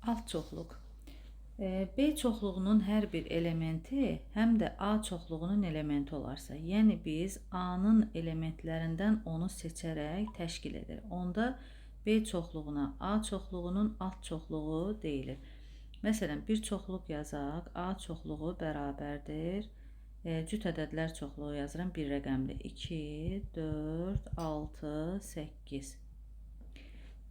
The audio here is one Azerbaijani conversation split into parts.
Alt çoxluq. B çoxluğunun hər bir elementi həm də A çoxluğunun elementi olarsa, yəni biz A-nın elementlərindən onu seçərək təşkil edirik. Onda B çoxluğuna A çoxluğunun alt çoxluğu deyilir. Məsələn, bir çoxluq yazaq. A çoxluğu bərabərdir. Cüt ədədlər çoxluğu yazıram. Bir rəqəmli 2, 4, 6, 8.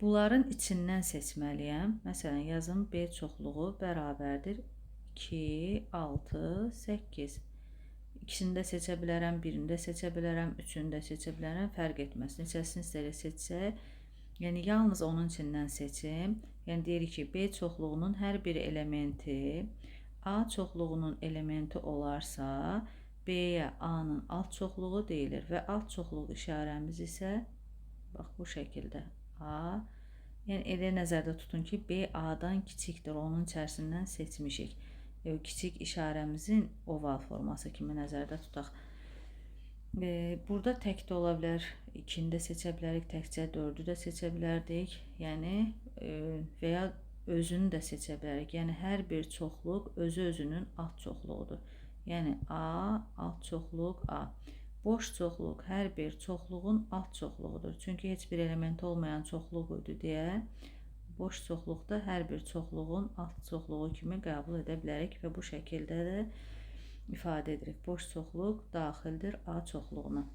Bunların içindən seçməliyəm. Məsələn, yazım B çoxluğu bərabərdir 2, 6, 8. İkisini də seçə bilərəm, birini də seçə bilərəm, üçünü də seçə bilərəm, fərq etməz. Neçəsini istərək seçsək, yəni yalnız onun içindən seçim. Yəni deyirik ki, B çoxluğunun hər bir elementi A çoxluğunun elementi olarsa, B-yə A-nın alt çoxluğu deyilir və alt çoxluq işarəmiz isə bax bu şəkildə A. Yəni elə nəzərdə tutun ki, B A-dan kiçikdir. Onun içərisindən seçmişik. Kiçik işarəmizin oval forması kimi nəzərdə tutaq. Burada tək də ola bilər, 2-ni də seçə bilərik, təkcə 4-ü də seçə bilərdik. Yəni və ya özünü də seçə bilərik. Yəni hər bir çoxluq özü özünün alt çoxluğudur. Yəni A alt çoxluq A. Boş çoxluq hər bir çoxluğun alt çoxluğudur. Çünki heç bir element olmayan çoxluq idi deyə boş çoxluqda hər bir çoxluğun alt çoxluğu kimi qəbul edə bilərik və bu şəkildə də ifadə edirik. Boş çoxluq daxildir A çoxluğuna.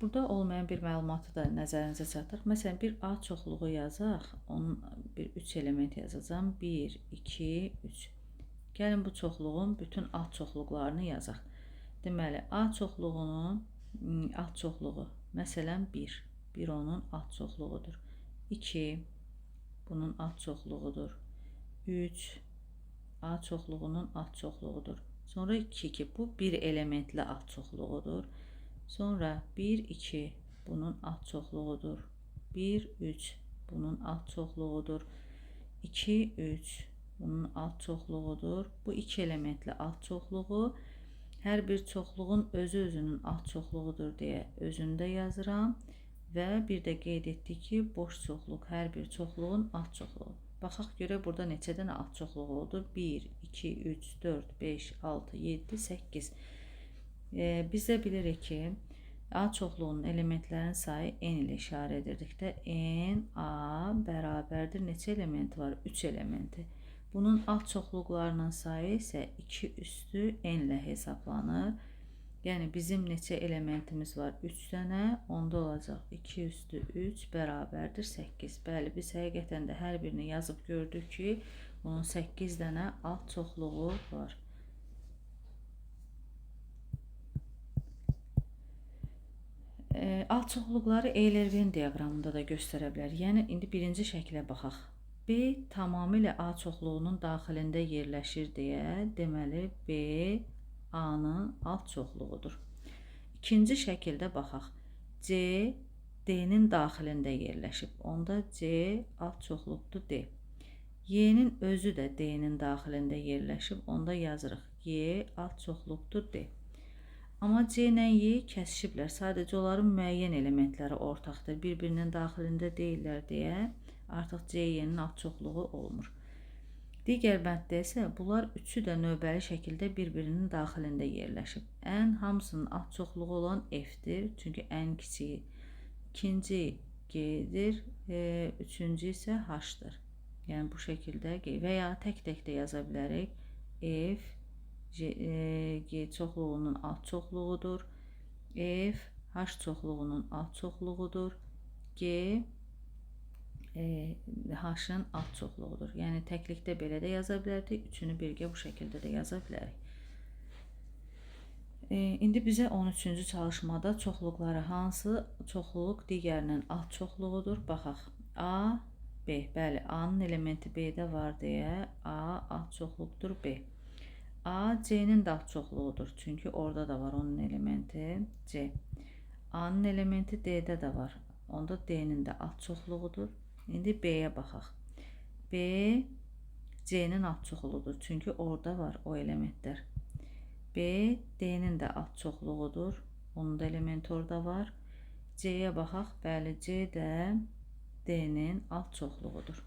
Burada olmayan bir məlumatı da nəzərinizə çatdıraq. Məsələn, bir A çoxluğu yazaq. Onun bir 3 element yazacağam. 1, 2, 3. Gəlin bu çoxluğun bütün alt çoxluqlarını yazaq. Deməli, A çoxluğunun alt çoxluğu, məsələn, 1. 1 onun alt çoxluğudur. 2 bunun alt çoxluğudur. 3 A çoxluğunun alt çoxluğudur. Sonra 2, 2 bu bir elementli alt çoxluğudur. Sonra 1, 2 bunun alt çoxluğudur. 1, 3 bunun alt çoxluğudur. 2, 3 bunun alt çoxluğudur. Bu iki elementli alt çoxluğu hər bir çoxluğun özü özünün alt çoxluğudur deyə özündə yazıram və bir də qeyd etdik ki, boş çoxluq hər bir çoxluğun alt çoxluğu. Baxaq görək burada neçə dənə alt çoxluğu oldu? 1, 2, 3, 4, 5, 6, 7, 8. Biz də bilirik ki, A çoxluğunun elementlərinin sayı N ilə işarə edirdikdə N, A bərabərdir. Neçə elementi var? 3 elementi. Bunun alt çoxluqlarının sayı isə 2 üstü N ilə hesablanır. Yəni bizim neçə elementimiz var? 3 dənə. Onda olacaq 2 üstü 3 bərabərdir 8. Bəli, biz həqiqətən də hər birini yazıb gördük ki, bunun 8 dənə alt çoxluğu var. Alt çoxluqları Euler-Venn diaqramında da göstərə bilər. Yəni indi birinci şəklə baxaq. B tamamilə A çoxluğunun daxilində yerləşir deyə, deməli B A-nın alt çoxluğudur. İkinci şəkildə baxaq. C D-nin daxilində yerləşib. Onda C alt çoxluqdur D. Y-nin özü də D-nin daxilində yerləşib. Onda yazırıq. Y alt çoxluqdur D. Amma C ilə Y kəsişiblər. Sadəcə onların müəyyən elementləri ortaqdır. Bir-birinin daxilində deyillər deyə artıq C, Y-nin alt çoxluğu olmur. Digər bənddə isə bunlar üçü də növbəli şəkildə bir-birinin daxilində yerləşib. N hamısının alt çoxluğu olan F-dir. Çünki ən kiçiyi. İkinci G-dir, üçüncü isə H-dır. Yəni bu şəkildə G və ya tək-tək də yaza bilərik. F, G, G çoxluğunun alt çoxluğudur. F, H çoxluğunun alt çoxluğudur. G, H-ın alt çoxluğudur. Yəni təklikdə belə də yaza bilərdik. Üçünü birgə bu şəkildə də yaza bilərik. İndi bizə 13-cü çalışmada çoxluqları hansı çoxluq digərinin alt çoxluğudur? Baxaq. A, B. Bəli, A-nın elementi B-də var deyə A alt çoxluqdur B. A, C-nin də alt çoxluğudur. Çünki orada da var onun elementi C. A-nın elementi D-də də var. Onda D-nin də alt çoxluğudur. İndi B-yə baxaq. B, C-nin alt çoxluğudur. Çünki orada var o elementlər. B, D-nin də alt çoxluğudur. Onun da elementi orada var. C-yə baxaq. Bəli, C də D-nin alt çoxluğudur.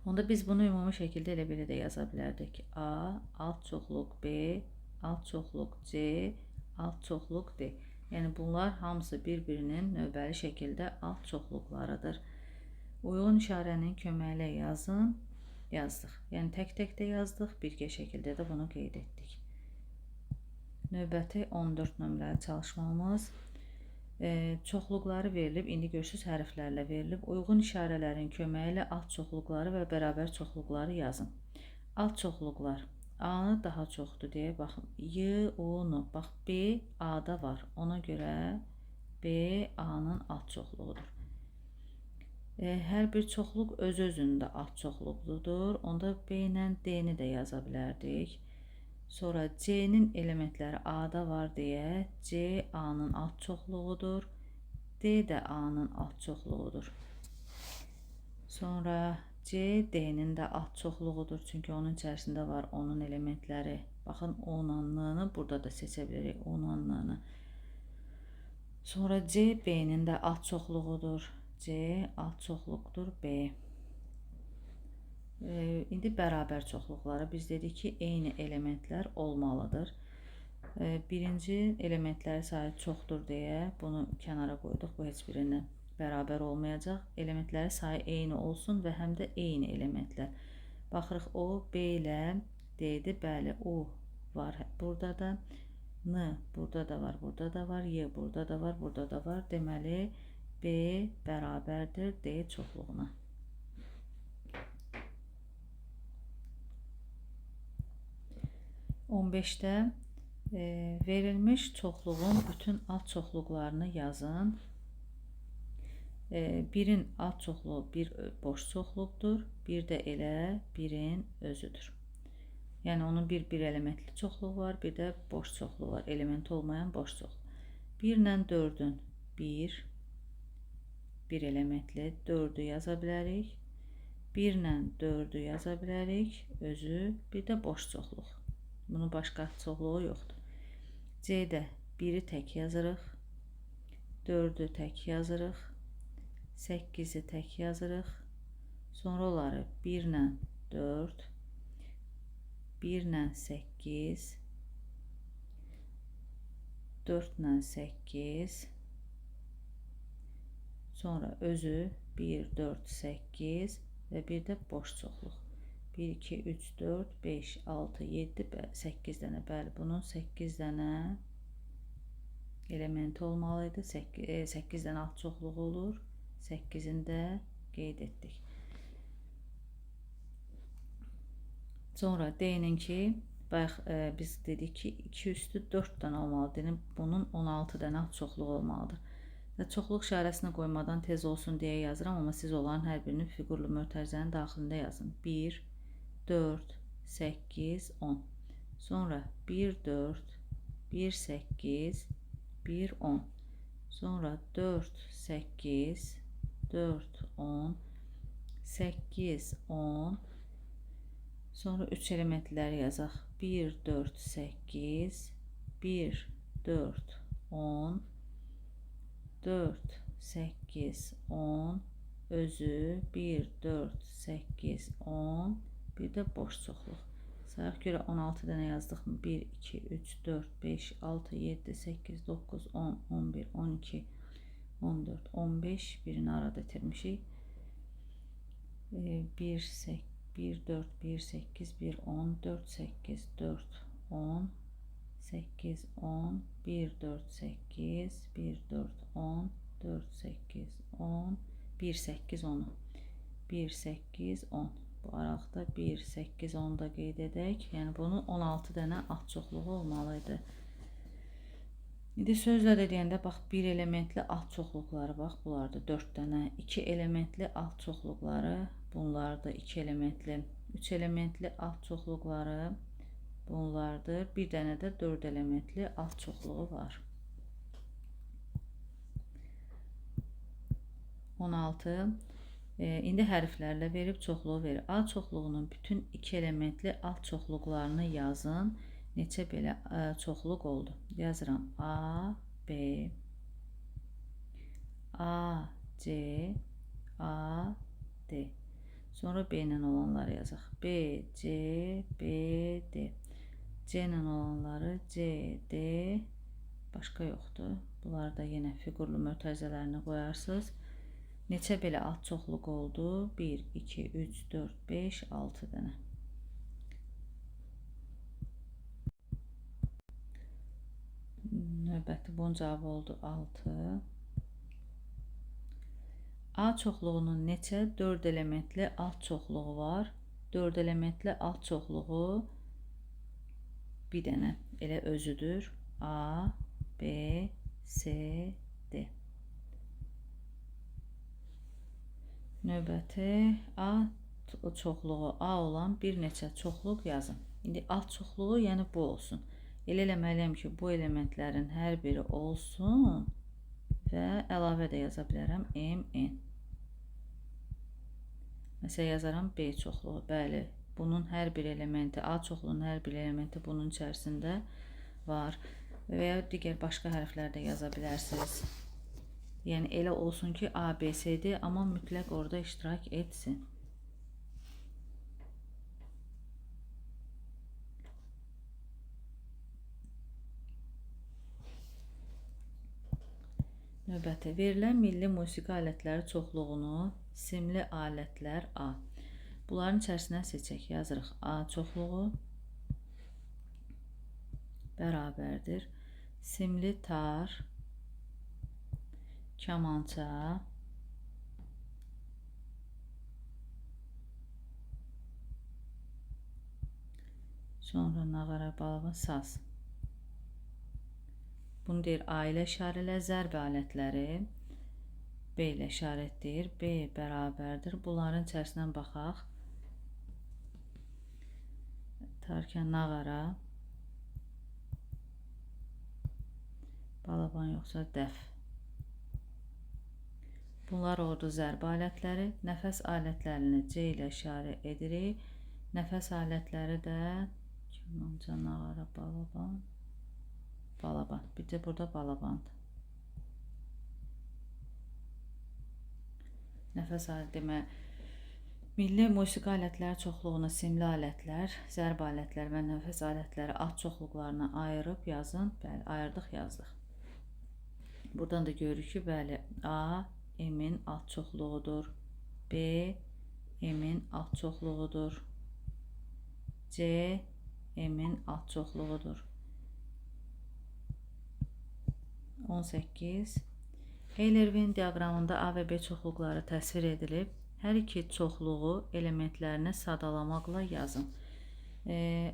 Onda biz bunu ümumi şəkildə elə belə də yaza bilərdik. A, alt çoxluq B, alt çoxluq C, alt çoxluq D. Yəni bunlar hamısı bir-birinin növbəli şəkildə alt çoxluqlarıdır. Uyğun işarənin köməyi ilə yazın. Yazdıq. Yəni tək-tək də yazdıq, birgə şəkildə də bunu qeyd etdik. Növbəti 14 nömrəli çalışmamız. Çoxluqları verilib, indi görürsünüz hərflərlə verilib. Uyğun işarələrin köməyi ilə alt çoxluqları və bərabər çoxluqları yazın. Alt çoxluqlar A daha çoxdur deyə baxın. Y, U, N. Bax B A-da var. Ona görə B A-nın alt çoxluğudur. Hər bir çoxluq öz-özündə alt çoxluqludur. Onda B ilə D-ni də yaza bilərdik. Sonra C-nin elementləri A-da var deyə C A-nın alt çoxluğudur. D də A-nın alt çoxluğudur. Sonra C D-nin də alt çoxluğudur. Çünki onun içərisində var onun elementləri. Baxın O-la N-nı burada da seçə bilirik. O-la N-nı. Sonra C B-nin də alt çoxluğudur. C alt çoxluqdur B. İndi bərabər çoxluqlara biz dedik ki, eyni elementlər olmalıdır. Birinci elementləri sayı çoxdur deyə bunu kənara qoyduq. Bu heç birinə bərabər olmayacaq. Elementləri sayı eyni olsun və həm də eyni elementlər. Baxırıq O, B ilə D-dir. Bəli, O var burada da. N burada da var, burada da var. Y burada da var, burada da var. Deməli, B bərabərdir D çoxluğuna. 15-də verilmiş çoxluğun bütün alt çoxluqlarını yazın. Birin alt çoxluğu bir boş çoxluqdur, bir də elə birin özüdür. Yəni onun bir elementli çoxluğu var, bir də boş çoxluğu var. Elementi olmayan boş çoxluq. 1 ilə 4-ün 1 elementli 4-ü yaza bilərik. 1 ilə 4-ü yaza bilərik, özü, bir də boş çoxluq. Bunun başqa çoxluğu yoxdur. C-də 1-i tək yazırıq, 4-ü tək yazırıq, 8-i tək yazırıq. Sonra onları 1 ilə 4, 1 ilə 8, 4 ilə 8, sonra özü 1, 4, 8 və bir də boş çoxluq. 1, 2, 3, 4, 5, 6, 7, 8 dənə. Bəli, bunun 8 dənə elementi olmalı idi. 8 dənə alt çoxluğu olur. 8-ini də qeyd etdik. Sonra D-ninki, bayaq biz dedik ki, 2 üstü 4 dənə olmalıdır. Yəni, bunun 16 dənə alt çoxluğu olmalıdır. Və çoxluq işarəsini qoymadan tez olsun deyə yazıram, amma siz onların hər birini fiqurlu mötərizənin daxilində yazın. 1, 4, 8, 10. Sonra 1, 4, 1, 8, 1, 10. Sonra 4, 8, 4, 10, 8, 10. Sonra 3 elementləri yazaq. 1, 4, 8, 1, 4, 10, 4, 8, 10, özü 1, 4, 8, 10, bir də boş çoxluq. Sayaq görə 16 dənə yazdıqmı? 1, 2, 3, 4, 5, 6, 7, 8, 9, 10, 11, 12, 14, 15, birini arada itirmişik. 1, 1, 4, 1, 8, 1, 10, 4, 8, 4, 10, 8, 10, 1, 4, 8, 1, 4, 10, 4, 8, 10, 1, 8, 10, 1, 8, 10. Bu aralıqda 1, 8, 10 da qeyd edək. Yəni bunun 16 dənə alt çoxluğu olmalı idi. İndi sözlə də deyəndə bax 1 elementli alt çoxluqları bax bunlardır 4 dənə, 2 elementli alt çoxluqları bunlardır 2 elementli, 3 elementli alt çoxluqları bunlardır. Bir dənə də 4 elementli alt çoxluğu var. 16. İndi hərflərlə verib çoxluğu verir. A çoxluğunun bütün 2 elementli alt çoxluqlarını yazın. Neçə belə çoxluq oldu? Yazıram. A, B, A, C, A, D. Sonra B ilə olanları yazaq. B, C, B, D. C ilə olanları C, D. Başqa yoxdur. Bunları da yenə fiqurlu mötərizələrini qoyarsınız. Neçə belə alt çoxluq oldu? 1, 2, 3, 4, 5, 6 dənə. Növbəti bunun cavabı oldu 6. A çoxluğunun neçə 4 elementli alt çoxluğu var? 4 elementli alt çoxluğu bir dənə elə özüdür. A, B, C, D. Növbəti A çoxluğu A olan bir neçə çoxluq yazın. İndi alt çoxluğu yəni bu olsun. Elə eləməliyəm ki, bu elementlərin hər biri olsun və əlavə də yaza bilərəm M, N. Məsələn, yazaram B çoxluğu. Bəli, bunun hər bir elementi, A çoxluğunun hər bir elementi bunun içərisində var. Və ya digər başqa hərflər də yaza bilərsiniz. Yəni, elə olsun ki, A, B, C, D, amma mütləq orada iştirak etsin. Növbəti, verilən milli musiqi alətləri çoxluğunu simli alətlər A. Bunların içərisindən seçək. Yazırıq A çoxluğu bərabərdir. Simli tar, kamança, sonra nağara, balaban, saz. Bunu deyir A ilə işarə elə, zərb alətləri B ilə işarətləyir. B bərabərdir. Bunların içərisindən baxaq. Tarkən nağara, balaban yoxsa dəf. Bunlar oldu zərb alətləri. Nəfəs alətlərini C ilə işarə edirik. Nəfəs alətləri də kamança, nağara, balaban. Balaban. Bir də burada balabandır. Nəfəs aləti demək, milli musiqi alətləri çoxluğuna simli alətlər, zərb alətləri və nəfəs alətləri alt çoxluqlarına ayırıb yazın. Bəli, ayırdıq, yazdıq. Buradan da görürük ki, bəli, A M-in alt çoxluğudur. B M-in alt çoxluğudur. C M-in alt çoxluğudur. 18. Euler-Venn diaqramında A və B çoxluqları təsvir edilib. Hər iki çoxluğu elementlərini sadalamaqla yazın.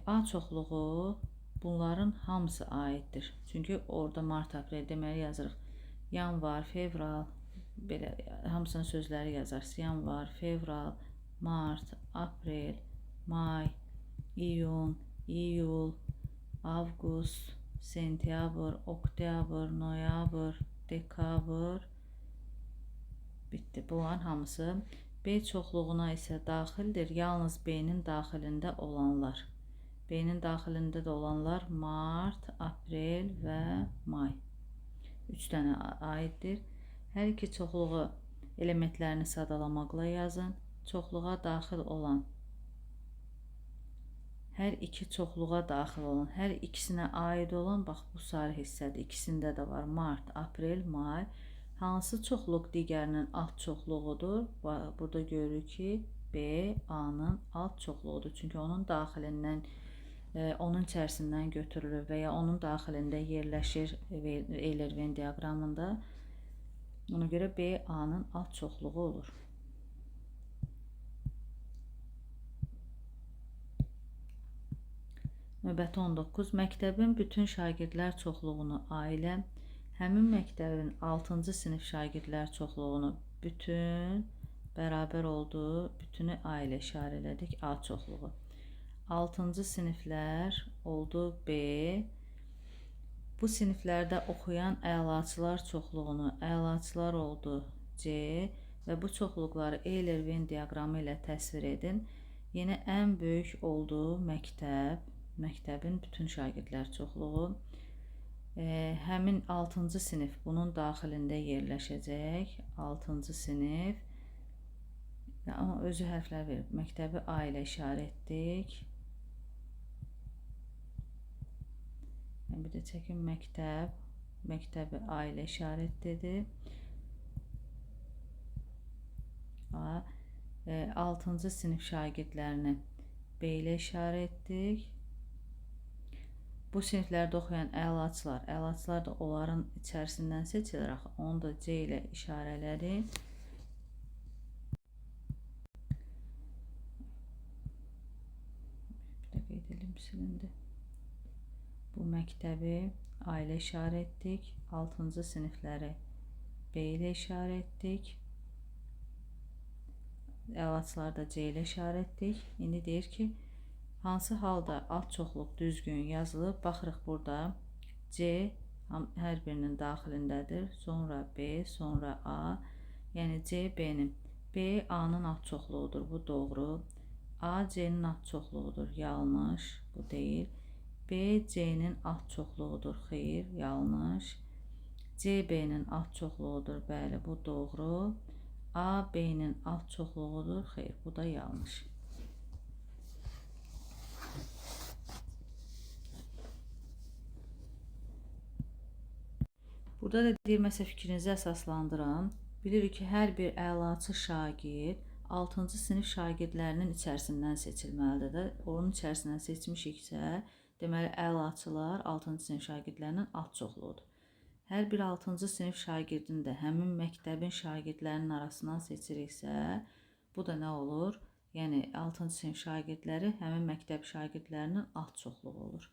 A çoxluğu bunların hamısı aiddir. Çünki orada mart, aprel deməli yazırıq. Yanvar, fevral, belə hamısının sözləri yazarsınız. Yanvar, fevral, mart, aprel, may, iyun, iyul, avqust, sentyabr, oktyabr, noyabr, dekabr. Bitdi. Bunların hamısı B çoxluğuna isə daxildir. Yalnız B-nin daxilində olanlar. B-nin daxilində də olanlar mart, aprel və may. 3 dənə aiddir. Hər iki çoxluğu elementlərini sadalamaqla yazın. Çoxluğa daxil olan, hər iki çoxluğa daxil olan, hər ikisinə aid olan, bax bu sarı hissədir. İkisində də var. Mart, aprel, may. Hansı çoxluq digərinin alt çoxluğudur? Burada görürük ki, B A-nın alt çoxluğudur. Çünki onun daxilindən, onun içərisindən götürülür və ya onun daxilində yerləşir Euler-Venn diaqramında. Ona görə B A-nın alt çoxluğu olur. Növbəti 19. Məktəbin bütün şagirdlər çoxluğunu ailə, həmin məktəbin 6-cı sinif şagirdlər çoxluğunu bütün bərabər olduğu bütünü A ilə işarə elədik. A çoxluğu. 6-cı siniflər oldu B. Bu siniflərdə oxuyan əlaçılar çoxluğunu əlaçılar oldu C və bu çoxluqları Euler-Venn diaqramı ilə təsvir edin. Yenə ən böyük olduğu məktəb, məktəbin bütün şagirdlər çoxluğu. Həmin 6-cı sinif bunun daxilində yerləşəcək. 6-cı sinif Amma özü hərflər verib. Məktəbi A ilə işarə etdik. Yəni, bir də çəkim məktəb. Məktəbi A ilə işarə et dedi. A. 6-cı sinif şagirdlərini B ilə işarə etdik. Bu siniflərdə oxuyan əlaçılar, əlaçılar da onların içərisindən seçilir axı. Onu da C ilə işarələdik. Bir də qeyd edim, silindi. Bu məktəbi A ilə işarə etdik. 6-cı sinifləri B ilə işarə etdik. Əlaçıları da C ilə işarə etdik. İndi deyir ki, hansı halda alt çoxluq düzgün yazılıb? Baxırıq burada C hər birinin daxilindədir. Sonra B, sonra A. Yəni C, B-nin. B, A-nın alt çoxluğudur. Bu doğru. A, C-nin alt çoxluğudur. Yanlış. Bu deyil. B, C-nin alt çoxluğudur. Xeyr, yanlış. C, B-nin alt çoxluğudur. Bəli, bu doğru. A, B-nin alt çoxluğudur. Xeyr, bu da yanlış. Burada da deyir, məsəl fikrinizi əsaslandırın. Bilirik ki, hər bir əlaçı şagird 6-cı sinif şagirdlərinin içərisindən seçilməlidir də. Onun içərisindən seçmişiksə, deməli, əlaçılar 6-cı sinif şagirdlərinin alt çoxluğudur. Hər bir 6-cı sinif şagirdini də həmin məktəbin şagirdlərinin arasından seçiriksə, bu da nə olur? Yəni, 6-cı sinif şagirdləri həmin məktəb şagirdlərinin alt çoxluğu olur.